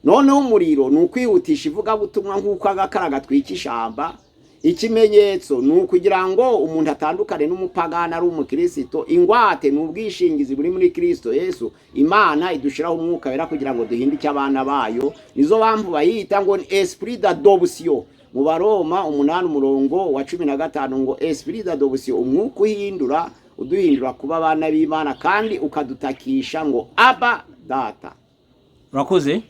noneho umuriro ni ukwihutisha ivugabutumwa nk'uko agakara gatwika ishamba. Ikimenyetso ni ukugira ngo umuntu atandukane n'umupagani ari umukristo. Ingwate ni ubwishingizi buri muri Kristo Yesu. Imana idushiraho umwuka wera kugira ngo duhinduke abana bayo. Nizo mpamvu bayita ngo ni esprit d'adoption mu Baroma 8 umurongo wa 15, ngo esprit d'adoption, umwuka uhindura, uduhindura kuba abana b'Imana kandi ukadutakisha ngo "Aba, Data." Urakoze.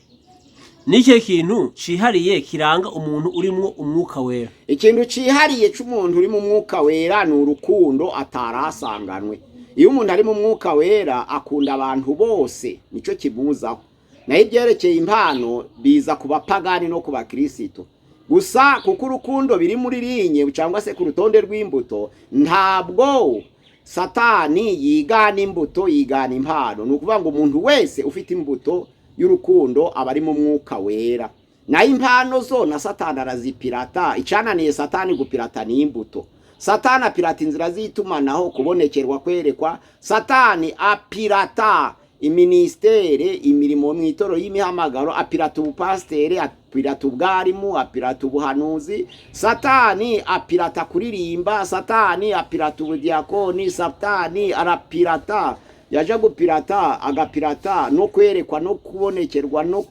Ni ikihe kintu cihariye kiranga umuntu urimwo umwuka wera? Ikintu cyihariye cy'umuntu uri mu mwuka wera ni urukundo atarasanganwe. Iyo umuntu ari mu mwuka wera akunda abantu bose, nicyo kimuzaho. Naho ibyerekeye impano biza ku bapagani no ku bakirisito gusa, kuko urukundo biri muri ligne cyangwa se ku rutonde rw'imbuto. Ntabwo Satani yigana imbuto, yigana impano. Ni ukuvuga ngo umuntu wese ufite imbuto y'urukundo aba ari mu mwuka wera. Nayo impano zo na Satani arazipirata. Icananiye Satani gupirata ni imbuto. Satani apirata inzira z'itumanaho, kubonekerwa, kwerekwa. Satani apirata iminisiteri, imirimo mu itorero y'imihamagaro, apirata ubupasiteri, apirata ubwarimu, apirata ubuhanuzi. Satani apirata kuririmba, Satani apirata ubudiyakoni, Satani arapirata. Yaje gupirata, agapirata no kwerekwa no kubonekerwa no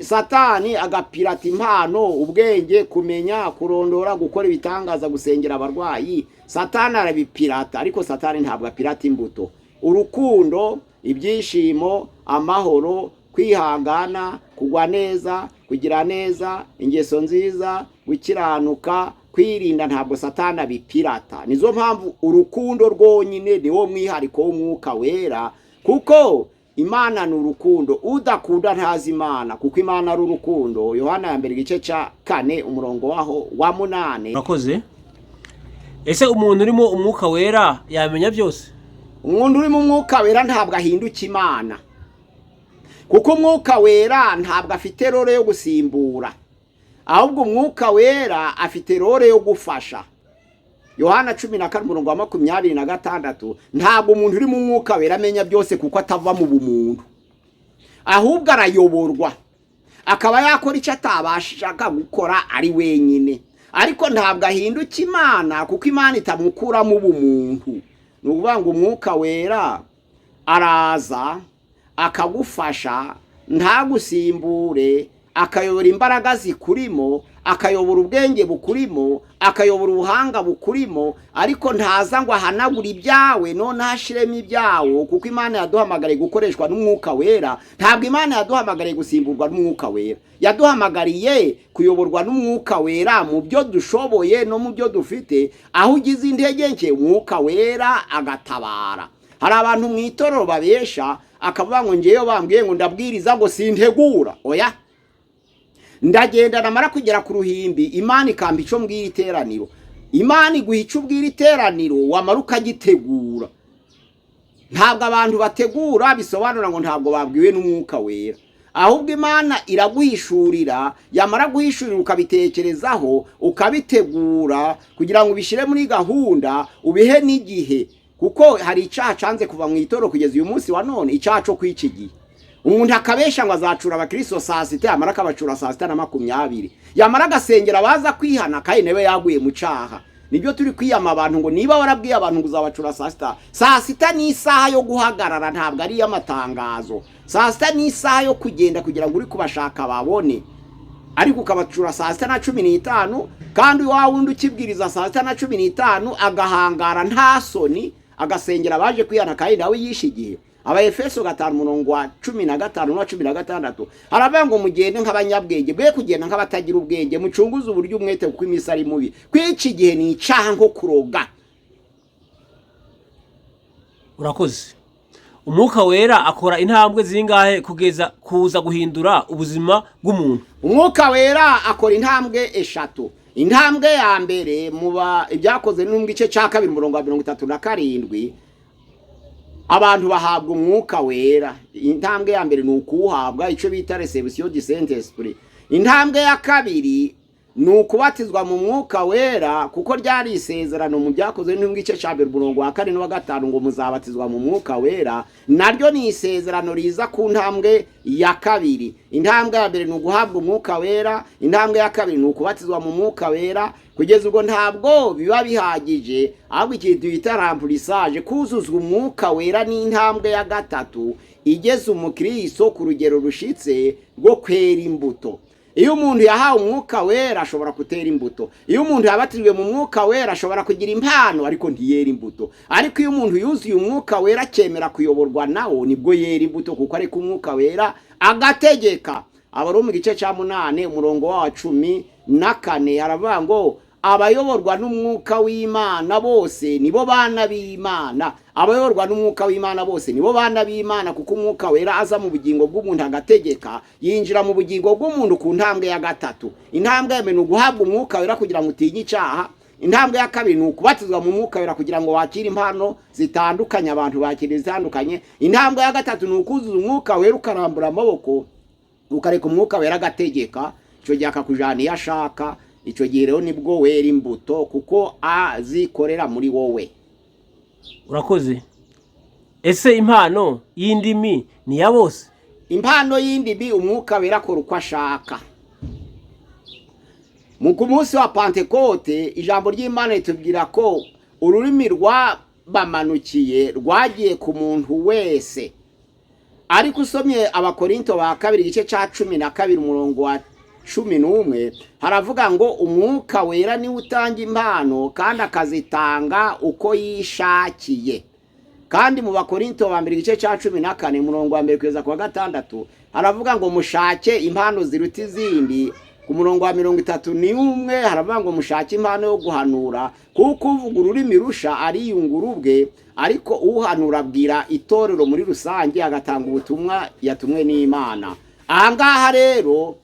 Satani agapirata impano, ubwenge, kumenya, kurondora, gukora ibitangaza, gusengera abarwayi. Satani arabipirata, ariko Satani ntabwo apirata imbuto: urukundo, ibyishimo, amahoro, kwihangana, kugwa neza, kugira neza, ingeso nziza, gukiranuka, kwirinda. Ntabwo Satani abipirata. Nizo mpamvu urukundo rwonyine ni wo mwihariko w'umwuka wera, kuko Imana ni urukundo. Udakunda ntazi Imana, kuko Imana ari urukundo. Yohana ya mbere igice cya 4 umurongo waho wa 8. Urakoze. Ese umuntu urimo umwuka wera yamenya byose? Umuntu urimo umwuka wera ntabwo ahinduka Imana, kuko umwuka wera ntabwo afite role yo gusimbura, ahubwo umwuka wera afite role yo gufasha. Yohana 14 umurongo wa 26. Ntabwo umuntu uri mu mwuka wera amenya byose, kuko atava mu bumuntu, ahubwo arayoborwa akaba yakora icyo atabashaga gukora ari wenyine. Ariko ntabwo ahinduka Imana, kuko Imana itamukuramo ubumuntu. Ni ukuvuga ngo umwuka wera araza akagufasha, ntagusimbure, akayobora imbaraga zikurimo, akayobora ubwenge bukurimo, akayobora ubuhanga bukurimo, ariko ntaza ngo ahanagure ibyawe none ashiremo ibyawo, kuko Imana yaduhamagariye gukoreshwa n'umwuka wera. Ntabwo Imana yaduhamagariye gusimburwa n'umwuka wera. Yaduhamagariye kuyoborwa n'umwuka wera mu byo dushoboye no mu byo dufite. Aho ugize intege nke, umwuka wera agatabara. Hari abantu mu itorero babesha, akavuga ngo ngewe bambwiye ngo ndabwiriza, ngo sintegura. Oya, ndagenda, namara kugera ku ruhimbi Imana ikampa icyo mbwira iteraniro. Imana iguha icyo ubwira iteraniro, wamara ukagitegura. Ntabwo abantu bategura bisobanura ngo ntabwo babwiwe n'umwuka wera, ahubwo Imana iraguhishurira, yamara guhishurira ukabitekerezaho, ukabitegura kugira ngo ubishyire muri gahunda, ubihe n'igihe. Kuko hari icyaha canze kuva mu itorero kugeza uyu munsi wa none, icyaha cyo kw'iki gihe. Umuntu akabesha ngo azacura abakristo saa 6, yamara akabacura saa 6:20, yamara agasengera abaza kwihana kandi nawe yaguye mu cyaha. Nibyo turi kwiyama abantu, ngo niba warabwiye abantu ngo uzabacura saa 6, saa 6 ni isaha yo guhagarara, ntabwo ari iy'amatangazo. Saa 6 ni isaha yo kugenda kugira ngo uri kubashaka babone, ariko ukabacura saa 6:15, kandi wa wundi ukibwiriza saa 6:15 agahangara nta soni, agasengera abaje kwihana kandi nawe yishe igihe. Abaefeso 5 umurongo wa 15 n'uwa 16 haravuga ngo mugende nk'abanyabwenge, bwe kugenda nk'abatagira ubwenge, mucunguze uburyo umwete, kuko iminsi ari mubi. Kw'iki gihe ni icyaha nko kuroga. Urakoze. Umwuka wera akora intambwe zingahe kugeza kuza guhindura ubuzima bw'umuntu? Umwuka wera akora intambwe eshatu. Intambwe ya mbere, muba Ibyakoze n'intumwa igice cya 2 umurongo wa 37. Abantu bahabwa Umwuka Wera. Intambwe ya mbere ni ukuwuhabwa, icyo bita réception du Saint Esprit. Intambwe ya kabiri ni ukubatizwa mu Mwuka Wera, kuko ryari isezerano mu Byakozwe n'igice cya mbere, umurongo wa kane n'uwa gatanu, ngo muzabatizwa mu Mwuka Wera. Naryo ni isezerano riza ku ntambwe ya kabiri. Intambwe ya mbere ni uguhabwa Umwuka Wera, intambwe ya kabiri ni ukubatizwa mu Mwuka Wera. Kugeza ubwo ntabwo biba bihagije, ahubwo ikintu bita remplissage, kuzuzwa Umwuka Wera, ni intambwe ya gatatu igeze umukristo ku rugero rushitse rwo kwera imbuto. Iyo umuntu yahawe Umwuka Wera ashobora gutera imbuto. Iyo umuntu yabatijwe mu Mwuka Wera ashobora kugira impano, ariko ntiyera imbuto. Ariko iyo umuntu yuzuye Umwuka Wera, akemera kuyoborwa nawo, nibwo yera imbuto, kuko ariko Umwuka Wera agategeka. Abari mu gice cya 8, umurongo wa 14, haravuga ngo abayoborwa n'Umwuka w'Imana bose nibo bana b'Imana. Abayoborwa n'Umwuka w'Imana bose nibo bana b'Imana, kuko Umwuka Wera aza mu bugingo bw'umuntu agategeka, yinjira mu bugingo bw'umuntu ku ntambwe ya gatatu. Intambwe ya mbere ni uguhabwa Umwuka Wera kugira ngo utinye icyaha. Intambwe ya kabiri ni ukubatizwa mu Mwuka Wera kugira ngo wakire impano zitandukanye, abantu bakira izitandukanye. Intambwe ya gatatu ni ukuzuza Umwuka Wera, ukarambura amaboko, ukareka Umwuka Wera agategeka. Icyo gihe akakujyana iyo ashaka. Icyo gihe rero nibwo wera imbuto, kuko azikorera muri wowe. Urakoze. Ese impano y'indimi ni iya bose? Impano y'indimi, Umwuka Wera akora uko ashaka. Mu ku munsi wa Pantekote, ijambo ry'Imana ritubwira ko ururimi rwabamanukiye rwagiye ku muntu wese. Ariko usomye Abakorinto ba kabiri, igice cya 12, umurongo wa 11, haravuga ngo Umwuka Wera niwe utanga impano kandi akazitanga uko yishakiye. Kandi mu Bakorinto ba mbere, igice cya 14, umurongo wa mbere kugeza ku wa gatandatu, haravuga ngo mushake impano ziruta izindi. Ku murongo wa 31 haravuga ngo mushake impano yo guhanura, kuko uvuga ururimi rusha ariyungura ubwe, ariko uhanura abwira itorero muri rusange, agatanga ubutumwa yatumwe n'Imana. Aha ngaha rero,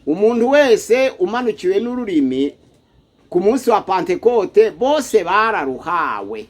umuntu wese umanukiwe n'ururimi ku munsi wa Pantekote, bose bararuhawe.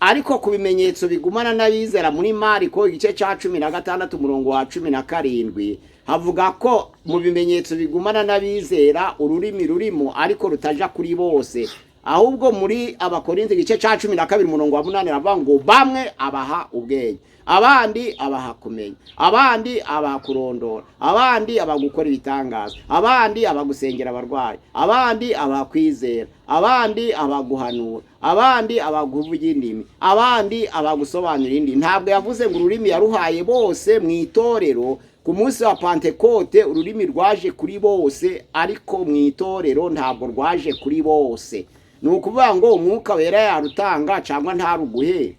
Ariko ku bimenyetso bigumana n'abizera, muri Mariko igice cya 16, umurongo wa 17, havuga ko mu bimenyetso bigumana n'abizera ururimi rurimo, ariko rutaja kuri bose. Ahubwo muri Abakorinto igice cya 12, umurongo wa 8, aravuga ngo bamwe abaha ubwenge, abandi abaha kumenya, abandi abaha kurondora, abandi abaha gukora ibitangaza, abandi abaha gusengera abarwayi, abandi abaha kwizera, abandi abaha guhanura, abandi abaha kuvuga indimi, abandi abaha gusobanura indimi. Ntabwo yavuze ngo ururimi yaruhaye bose mu itorero. Ku munsi wa Pantekote ururimi rwaje kuri bose, ariko mu itorero ntabwo rwaje kuri bose. Ni ukuvuga ngo Umwuka Wera yarutanga cyangwa ntaruguhe.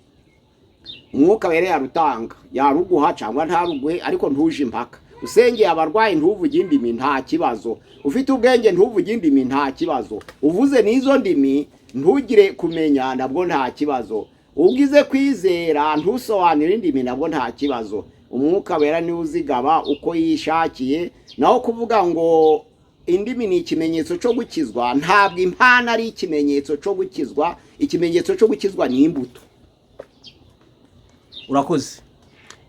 Umwuka Wera yarutanga, yaruguha cyangwa ntaruguhe, ariko ntuje impaka. Usengeye abarwayi ntuvuge indimi, nta kibazo. Ufite ubwenge ntuvuge indimi, nta kibazo. Uvuze n'izo ndimi ntugire kumenya, nabwo nta kibazo. Ugize kwizera ntusobanure indimi, nabwo nta kibazo. Umwuka Wera niwe uzigaba uko yishakiye. Naho kuvuga ngo indimi ni ikimenyetso cyo gukizwa, ntabwo impano ari ikimenyetso cyo gukizwa. Ikimenyetso cyo gukizwa ni imbuto. Urakoze.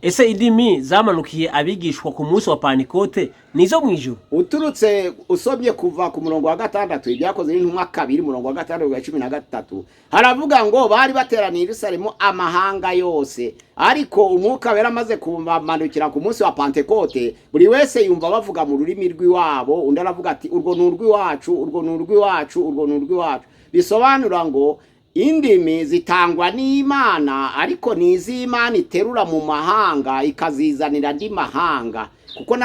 Ese indimi zamanukiye abigishwa ku munsi wa Pantekote ni izo mu ijuru? Uturutse usomye kuva ku murongo wa 6, Ibyakozwe n'Intumwa 2, umurongo wa 6 wa 13, haravuga ngo bari bateraniye i Yerusalemu amahanga yose, ariko Umwuka Wera amaze kubamanukira ku munsi wa Pantekote, buri wese yumva bavuga mu rurimi rw'iwabo. Undi aravuga ati: "Urwo ni urw'iwacu, urwo ni urw'iwacu, urwo ni urw'iwacu." Bisobanura ngo indimi zitangwa n'Imana, ariko ni iz'Imana iterura mu mahanga ikazizanira andi mahanga. Kuko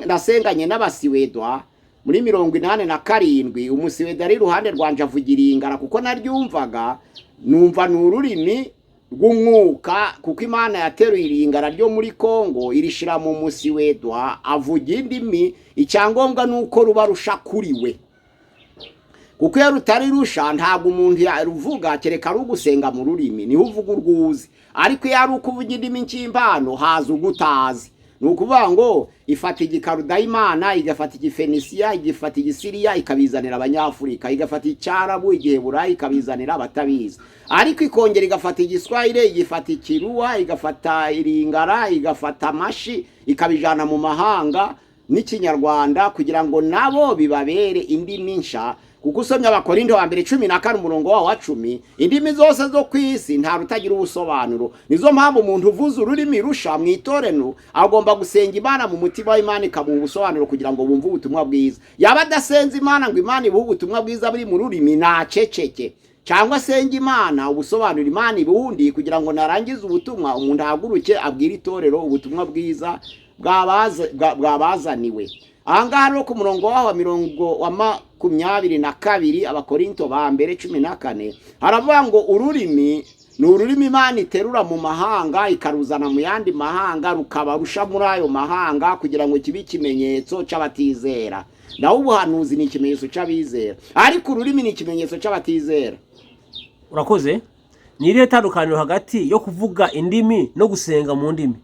nasenganye n'Abasiwedwa muri 87, Umusiwedwa ari iruhande rwanje avugira ingara, kuko naryumvaga numva ni ururimi rw'umwuka, kuko Imana yateruye iringara ryo muri Kongo irishira mu Musiwedwa, avuga indimi. Icyangombwa ni uko ruba rushakuriwe, kuko iyo rutari rusha ntabwo umuntu yaruvuga, kereka ari ugusenga mu rurimi niho uvuga urwuzi. Ariko iyo ari uko uvuga indimi cy'impano, haza ugutazi. Ni ukuvuga ngo ifata igikarudayimana, igafata igifenisiya, igafata igisiriya, ikabizanira abanyafurika, igafata icyarabu, igiheburayi, ikabizanira abatabizi. Ariko ikongera igafata igiswahili, igafata ikiruwa, igafata iringara, igafata amashi, ikabijana mu mahanga n'ikinyarwanda kugira ngo nabo bibabere indimi nsha. Kuko usomye Abakorinto wa mbere 14 umurongo wawo wa 10, indimi zose zo ku isi nta rutagira ubusobanuro. Nizo mpamvu umuntu uvuze ururimi rusha mu itorero agomba gusenga Imana mu mutima w'Imana ikamuha ubusobanuro kugira ngo bumve ubutumwa bwiza. Yaba adasenze Imana ngo Imana ibuhe ubutumwa bwiza buri mu rurimi, naceceke cyangwa asenga Imana ubusobanuro Imana ibundi, kugira ngo narangize ubutumwa umuntu ahaguruke abwire itorero ubutumwa bwiza bwabazaniwe. Ahangaha rero ku murongo waho wa mirongo wa 22, Abakorinto ba mbere 14, haravuga ngo ururimi ni ururimi Imana iterura mu mahanga ikaruzana mu yandi mahanga, rukaba rusha muri ayo mahanga kugira ngo kibe ikimenyetso cy'abatizera. Naho ubuhanuzi ni ikimenyetso cy'abizera, ariko ururimi ni ikimenyetso cy'abatizera. Urakoze. Ni irihe tandukaniro hagati yo kuvuga indimi no gusenga mu ndimi?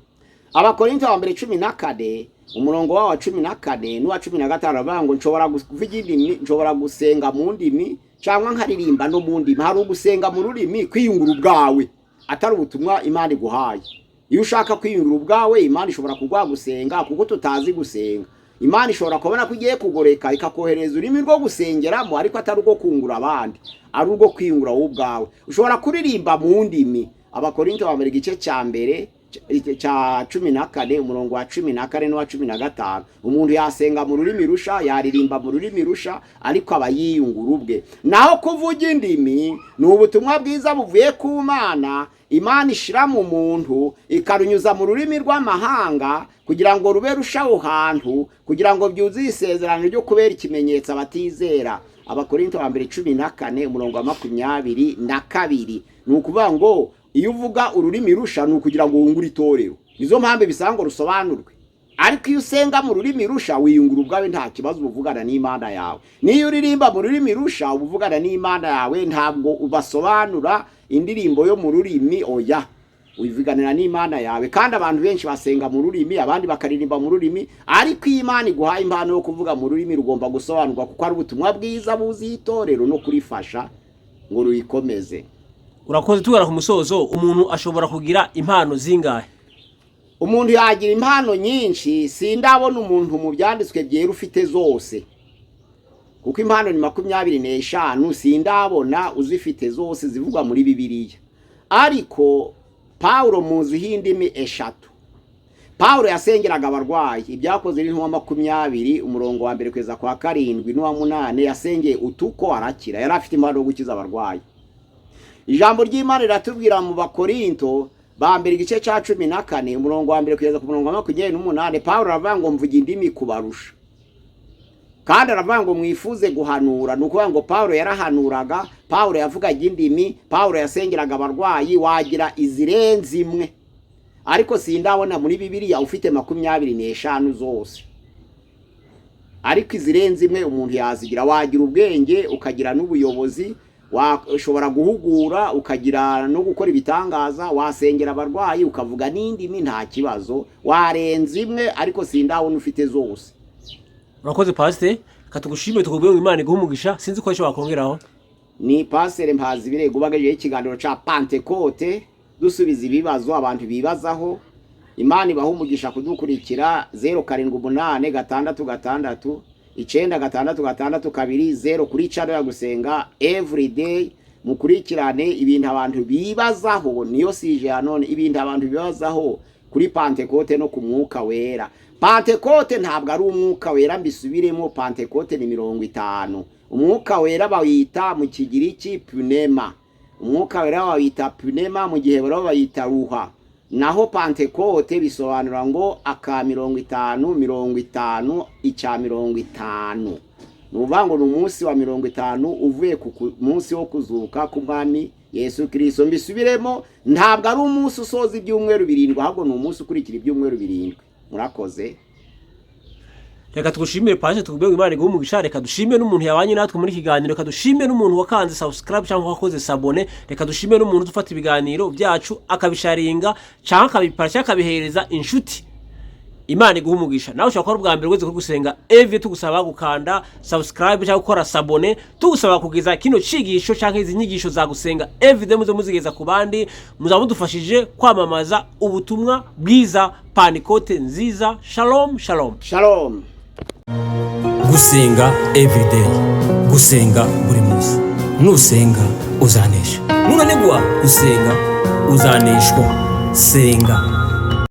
Abakorinto wa mbere 14 umurongo wawo wa 14 n'uwa 15 aravuga ngo nshobora kuvuga indimi, nshobora gusenga mu ndimi cyangwa nkaririmba no mu ndimi. Hari ugusenga mu rurimi kwiyungura ubwawe, atari ubutumwa Imana iguhaye. Iyo ushaka kwiyungura ubwawe, Imana ishobora kuguha gusenga kuko tutazi gusenga. Imana ishobora kubona ko ugiye kugoreka ikakohereza ururimi rwo gusengeramo, ariko atari urwo kungura abandi, ari urwo kwiyungura wowe ubwawe. Ushobora kuririmba mu ndimi. Abakorinto ba mbere igice cya mbere cya 14 umurongo wa 14 n'uwa 15, umuntu yasenga mu rurimi rusha, yaririmba mu rurimi rusha, ariko aba yiyungura ubwe. Naho kuvuga indimi ni ubutumwa bwiza buvuye ku Mana, Imana ishira mu muntu ikarunyuza mu rurimi rw'amahanga kugira ngo rube rusha aho hantu, kugira ngo byuzuye isezerano ryo kubera ikimenyetso abatizera. Abakorinto ba mbere 14 umurongo wa 22. Ni ukuvuga ngo iyo uvuga ururimi rusha ni ukugira ngo wungure itorero. Nizo mpamvu bisaba ngo rusobanurwe. Ariko iyo usenga mu rurimi rusha wiyungura ubwawe, nta kibazo, ubuvugana n'Imana yawe. Niyo uririmba mu rurimi rusha ubuvugana n'Imana yawe, ntabwo ubasobanura indirimbo yo mu rurimi, oya, wivuganira n'Imana yawe. Kandi abantu benshi basenga mu rurimi, abandi bakaririmba mu rurimi, ariko iyo Imana iguhaye impano yo kuvuga mu rurimi rugomba gusobanurwa, kuko ari ubutumwa bwiza buzi itorero no kurifasha ngo ruyikomeze. Urakoze. Tugana ku musozo, umuntu ashobora kugira impano zingahe? Umuntu yagira impano nyinshi. Sindabona umuntu mu byanditswe byera ufite zose, kuko impano ni 25, sindabona uzifite zose zivugwa muri Bibiliya. Ariko Pawulo muziho indimi 3. Pawulo yasengeraga abarwayi, Ibyakozwe n'Intumwa 20 umurongo wa 1 kugeza kwa 7 n'uwa 8, yasengeye utuko arakira, yari afite impano yo gukiza abarwayi. Ijambo ry'Imana riratubwira mu Bakorinto ba mbere igice cya 14 umurongo wa 1 kugeza ku murongo wa 28, Pawulo aravuga ngo mvuga indimi kubarusha, kandi aravuga ngo mwifuze guhanura. Ni ukuvuga ngo Pawulo yarahanuraga, Pawulo yavugaga indimi, Pawulo yasengeraga abarwayi. Wagira izirenze imwe, ariko sindabona muri Bibiliya ufite 25 zose, ariko izirenze imwe umuntu yazigira. Wagira ubwenge, ukagira n'ubuyobozi, washobora guhugura, ukagira no gukora ibitangaza, wasengera abarwayi, ukavuga n'indimi, nta kibazo, warenza imwe, ariko sindabona ufite zose. Urakoze pasiteri, katugushimire, tukubwire ngo Imana iguhe umugisha. Sinzi ko icyo wakongeraho. Ni Pasiteri Mpazibirego ubagejeho ikiganiro cya Pantekote, dusubiza ibibazo abantu bibazaho. Imana ibaha umugisha kudukurikira. 078 6 6 9 6 6 2 0 kuri channel ya Gusenga Everyday. Mukurikirane ibintu abantu bibazaho, niyo sije ya none, ibintu abantu bibazaho kuri Pantekote no ku Mwuka Wera. Pantekote ntabwo ari Umwuka Wera, mbisubiremo, Pantekote ni 50. Umwuka Wera bawita mu Kigiriki pneuma, Umwuka Wera bawita pneuma, mu gihe bawita ruha. Naho Pantekote bisobanura ngo aka 50, 50, icya 50. Ni ukuvuga ngo ni umunsi wa 50 uvuye ku munsi wo kuzuka k'Umwami Yesu Kirisito. Mbisubiremo, ntabwo ari umunsi usoza ibyumweru 7, ahubwo ni umunsi ukurikira ibyumweru 7. Murakoze. Reka tugushimire pasiteri, tukubwire ngo Imana iguhe umugisha. Reka dushime n'umuntu yabanye natwe muri kiganiro, reka dushime n'umuntu wakanze subscribe cyangwa wakoze s'abonner, reka dushime n'umuntu ufata ibiganiro byacu akabisharinga cyangwa akabipara cyangwa akabihereza inshuti. Imana iguha umugisha. Nawe ushobora kuba ari ubwa mbere wese kuri Gusenga Everyday, tugusaba gukanda subscribe cyangwa gukora s'abonner, tugusaba kugeza kino cigisho cyangwa izi nyigisho za Gusenga Everyday muze muzigeza ku bandi. Muzaba mudufashije kwamamaza ubutumwa bwiza. Pantekote nziza. Shalom, shalom. Shalom. Gusenga everyday, gusenga buri munsi. Nusenga uzanesha, nunanigwa gusenga uzaneshwa. Senga.